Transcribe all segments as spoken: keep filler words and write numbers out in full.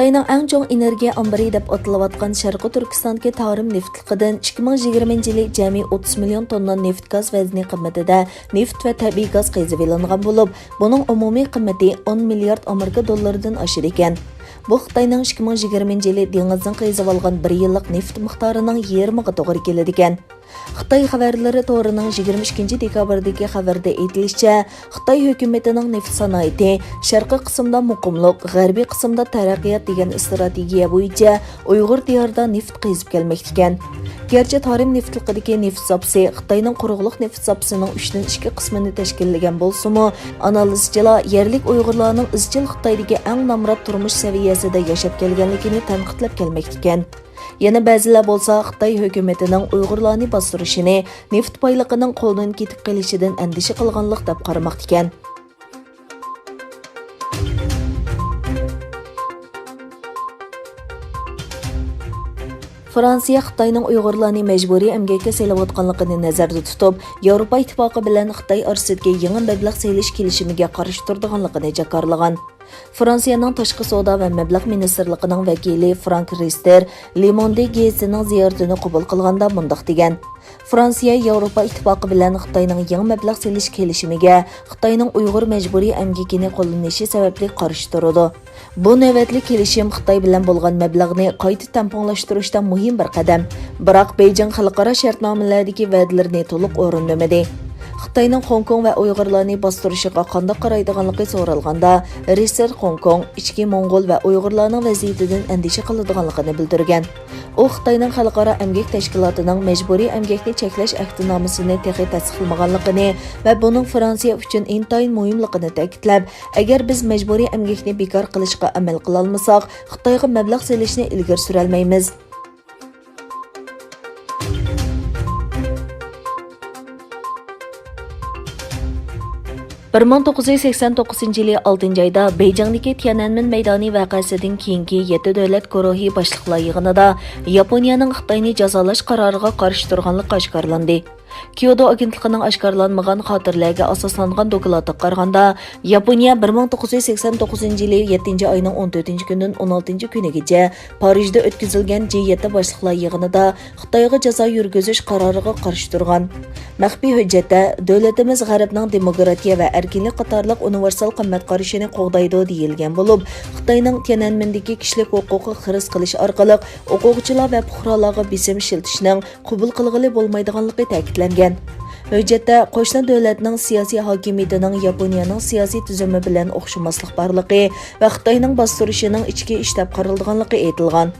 خىتاينىڭ ئەڭ چوڭ ئېنېرگىيە ئامبىرى دەپ ئاتىلىۋاتقان شەرقىي تۈركىستاندىكى تارىم نېفىتلىقىدىن ئىككى مىڭ يىگىرمىنچى يىلى جەمئىي ئوتتۇز مىليون توننا نېفىت گاز ۋەزنى قىممىتىدە نېفىت ۋە تەبىئىي گاز قېزىۋېلىنغان بولۇپ، بۇنىڭ ئومۇمىي قىممىتى ئون مىليارد ئامېرىكا دوللىرىدىن ئاشىدىكەن. بۇ خىتاينىڭ ئىككى مىڭ يىگىرمىنچى يىلى دېڭىزدىن قېزىۋالغان بىر يىللىق نېفىت مىقدارىنىڭ يېرىمىغا توغرا كېلىدىكەن. خىتاي خەۋەرلىرى تورىنىڭ يىگىرمە ئىككىنچى دېكابىردىكى خەۋىرىدە ئېيتىلىشىچە، خىتاي ھۆكۈمىتىنىڭ نېفىت سانائىتى شەرقىي قىسىمدا مۇقىملىق، غەربىي قىسىمدا تەرەققىيات دېگەن ئىستراتېگىيە بويىچە ئۇيغۇر دىيارىدا نېفىت قېزىپ كەلمەكتىكەن. گەرچە تارىم نېفىتلىقىدىكى نېفىت زاپىسى خىتاينىڭ قۇرۇقلۇق نېفىت زاپىسىنىڭ ئۈچتىن ئىككى قىسمىنى تەشكىللىگەن بولسىمۇ، ئانالىزچىلار يەرلىك ئۇيغۇرلارنىڭ ئىزچىل خىتايدىكى ئەڭ نامرات تۇرمۇش سەۋىيەسىدە ياشاپ كەلگەنلىكىنى تەنقىدلەپ كەلمەكتىكەن. يەنە بەزىلەر بولسا خىتاي ھۆكۈمىتىنىڭ ئۇيغۇرلارنى باستۇرۇشىنى نېفىت بايلىقىنىڭ قولدىن كېتىپ قېلىشىدىن ئەندىشە قىلغانلىق دەپ قارىماقتىكەن. فرانسىيە خىتاينىڭ ئۇيغۇرلارنى مەجبۇرىي ئەمگەككە سېلىۋاتقانلىقىنى نەزەردە تۇتۇپ، ياۋروپا ئىتتىپاقى بىلەن خىتاي ئارىسىدىكى يېڭى مەبلەغ سېلىش كېلىشىمىگە قارشى تۇرىدىغانلىقىنى جاكارلىغان. فرانسىيەنىڭ تاشقى سودا ۋە مەبلەغ مىنىستىرلىقىنىڭ ۋەكىلى فرانك رىستېر لېموندې گېزىتىنىڭ زىيارىتىنى قوبۇل قىلغاندا مۇنداق دېگەن: فرانسىيە ياۋروپا ئىتتىپاقى بىلەن خىتاينىڭ يېڭى مەبلەغ سېلىش كېلىشىمىگە خىتاينىڭ ئۇيغۇر مەجبۇرىي ئەمگىكىنى قوللىنىشى سەۋەبلىك قارشى تۇرىدۇ. بۇ نۆۋەتلىك كېلىشىم خىتاي بىلەن بولغان مەبلەغنى قايتا تەڭپۇڭلاشتۇرۇشتا مۇھىم بىر قەدەم. بىراق بېيجىڭ خەلقئارا شەرتنامىلەردىكى ۋەدىلىرىنى تولۇق ئورۇندىمىدى. خىتاينىڭ خوڭكوڭ ۋە ئۇيغۇرلارنى باستۇرۇشىغا قانداق قارايدىغانلىقى سورالغاندا، رىسېر خوڭكوڭ، ئىچكى موڭغۇل ۋە ئۇيغۇرلارنىڭ ۋەزىيىتىدىن ئەندىشە قىلىدىغانلىقىنى بىلدۈرگەن. ئۇ خىتاينىڭ خەلقئارا ئەمگەك تەشكىلاتىنىڭ مەجبۇرىي ئەمگەكنى چەكلەش ئەھدىنامىسىنى تېخى تەستىقلىمىغانلىقىنى ۋە بۇنىڭ فرانسىيە ئۈچۈن ئىنتايىن مۇھىملىقىنى تەكىتلەپ، ئەگەر بىز مەجبۇرىي ئەمگەكنى بىكار قىلىشقا ئەمەل قىلالمىساق، خىتايغا مەبلەغ سېلىشنى ئىلگىرى سۈرەلمەيمىز. بىر مىڭ توققۇز يۈز سەكسەن توققۇزىنچى يىلى ئالتىنچى ئايدا بېيجىڭدىكى تيەنئەنمېن مەيدانى ۋەقەسىدىن كېيىنكى يەتتە دۆلەت گۇرۇھى باشلىقلار يىغىنىدا ياپونىيەنىڭ خىتاينى جازالاش قارارىغا قارشى تۇرغانلىقى ئاشكارىلاندى. كيودو ئاگېنتلىقىنىڭ ئاشكارىلانمىغان خاتىرىلەرگە ئاساسلانغان دوكلاتىغا قارىغاندا، ياپونىيە بىر مىڭ توققۇز يۈز سەكسەن توققۇزىنچى يىلى يەتتىنچى ئاينىڭ ئون تۆتىنچى كۈنىدىن ئون ئالتىنچى كۈنىگىچە پارىژدا ئۆتكۈزۈلگەن جى يەتتە باشلىقلار يىغىنىدا خىتايغا جازا يۈرگۈزۈش قارارىغا قارشى تۇرغان. مەخپىي ھۆججەتتە، دۆلىتىمىز غەربنىڭ دېموكراتىيە ۋە ئەركىنلىك قاتارلىق ئۇنىۋېرسال قىممەت قارىشىنى قوغدايدۇ دېيىلگەن بولۇپ، خىتاينىڭ تيەنئەنمېندىكى كىشىلىك ھوقۇققا خىرىس قىلىش ئارقىلىق ئوقۇغۇچىلار ۋە پۇقرالارغا بېسىم ئىشلىتىشنىڭ قوبۇل قىلغىلى بولمايدىغانلىقى تەكىتلەنگەن. ھۆججەتتە قوشنا دۆلەتنىڭ سىياسىي ھاكىمىيىتىنىڭ ياپونىيەنىڭ سىياسىي تۈزۈمى بىلەن ئوخشىماسلىق بارلىقى ۋە خىتاينىڭ باستۇرۇشىنىڭ ئىچكى ئىش دەپ قارىلىدىغانلىقى ئېيتىلغان.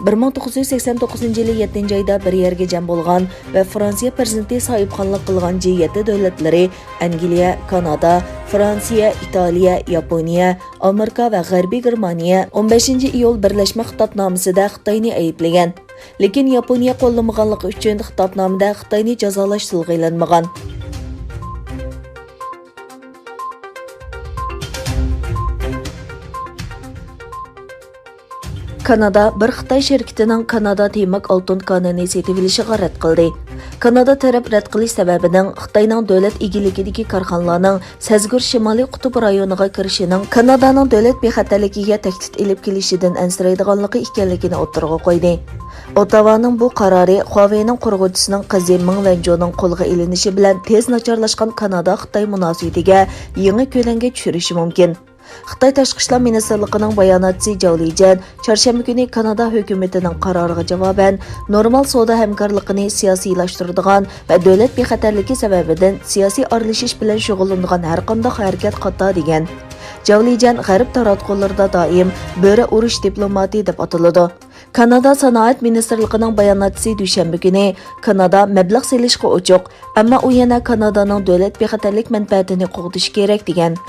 بىر مىڭ توققۇز يۈز سەكسەن توققۇزىنچى يىلى يەتتىنچى ئايدا بىر يەرگە جەم بولغان ۋە فرانسىيە پىرېزىدېنتى ساھىبخانلىق قىلغان جى يەتتە دۆلەتلىرى ئەنگلىيە، كانادا، فرانسىيە، ئىتالىيە، ياپونىيە، ئامېرىكا ۋە غەربىي گېرمانىيە ئون بەشىنچى ئىيۇل بىرلەشمە خىتابنامىسىدە خىتاينى ئەيىبلىگەن. لېكىن ياپونىيە قوللىمىغانلىقى ئۈچۈن خىتابنامىدە خىتاينى جازالاش تىلغا ئېلىنمىغان. كانادا بىر خىتاي شىركىتىنىڭ كانادا تېماك ئالتۇن كانىنى سېتىۋېلىشىغا رەت قىلدى. كانادا تەرەپ رەت قىلىش سەۋەبىنىڭ خىتاينىڭ دۆلەت ئىگىلىكىدىكى كارخانىلارنىڭ سەزگۈر شىمالىي قۇتۇپ رايونىغا كىرىشىنىڭ كانادانىڭ دۆلەت بىخەتەرلىكىگە تەھدىت ئېلىپ كېلىشىدىن ئەنسىرەيدىغانلىقى ئىكەنلىكىنى ئوتتۇرىغا قويدى. ئوتاۋانىڭ بۇ قارارى خۇاۋېينىڭ قۇرغۇچىسىنىڭ قىزى مېڭ ۋەنجۇنىڭ قولغا ئېلىنىشى بىلەن تېز ناچارلاشقان كانادا-خىتاي مۇناسىۋىتىگە يېڭى كۆلەڭگە چۈشۈرۈشى مۇمكىن. خىتاي تاشقى ئىشلار مىنىستىرلىقىنىڭ باياناتچىسى جاۋ لىجيەن چارشەنبە كۈنى كانادا ھۆكۈمىتىنىڭ قارارىغا جاۋابەن، نورمال سودا ھەمكارلىقىنى سىياسىيلاشتۇرىدىغان ۋە دۆلەت بىخەتەرلىكى سەۋەبىدىن سىياسىي ئارىلىشىش بىلەن شۇغۇللىنىدىغان ھەرقانداق ھەرىكەت خاتا، دېگەن. جاۋ لىجيەن غەرب تاراتقۇلىرىدا دائىم بۆرە ئۇرۇش دىپلوماتى دەپ ئاتىلىدۇ. كانادا سانائەت مىنىستىرلىقىنىڭ باياناتچىسى دۈشەنبە كۈنى كانادا مەبلەغ سېلىشقا ئوچۇق، ئەمما ئۇ يەنە كانادانىڭ دۆلەت بىخەتەرلىك مەنپەئەتىنى قوغدىشى كېرەك، دېگەن.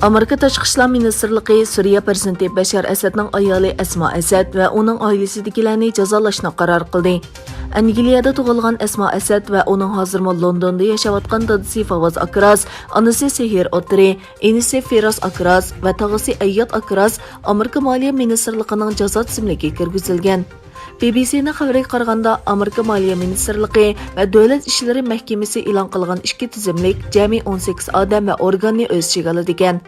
ئامېرىكا تاشقى ئىشلار مىنىستىرلىقى سۈرىيە پىرېزىدېنتى بەشار ئەسەدنىڭ ئايالى ئەسما ئەسەد ۋە ئۇنىڭ ئائىلىسىدىكىلەرنى جازالاشنى قارار قىلدى. ئەنگلىيەدە تۇغۇلغان ئەسما ئەسەد ۋە ئۇنىڭ ھازىرمۇ لوندوندا ياشاۋاتقان دادىسى فاۋاز ئاكراز، ئانىسى سېھىر ئوتتۇرى، ئىنىسى فىراس ئاكراز ۋە تاغىسى ئەيياد ئاكراز ئامېرىكا مالىيە مىنىستىرلىقىنىڭ جازا تىزىملىكىگە كىرگۈزۈلگەن. بى بى سىنىڭ خەۋىرىگە قارىغاندا، ئامېرىكا مالىيە مىنىستىرلىقى ۋە دۆلەت ئىشلىرى مەھكىمىسى ئېلان قىلغان ئىككى تىزىملىك جەمئىي ئون سەككىز ئادەم ۋە ئورگاننى ئۆز ئىچىگە ئالىدىكەن.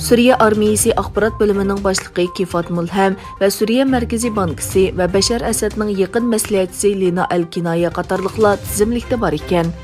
سۈرىيە ئارمىيىسى ئاخبارات بۆلۈمىنىڭ باشلىقى كىفات مۇلھەم ۋە سۈرىيە مەركىزىي بانكىسى ۋە بەشار ئەسەدنىڭ يېقىن مەسلىھەتچىسى لىنا ئەل كىنايە قاتارلىقلار تىزىملىكتە بار ئىكەن.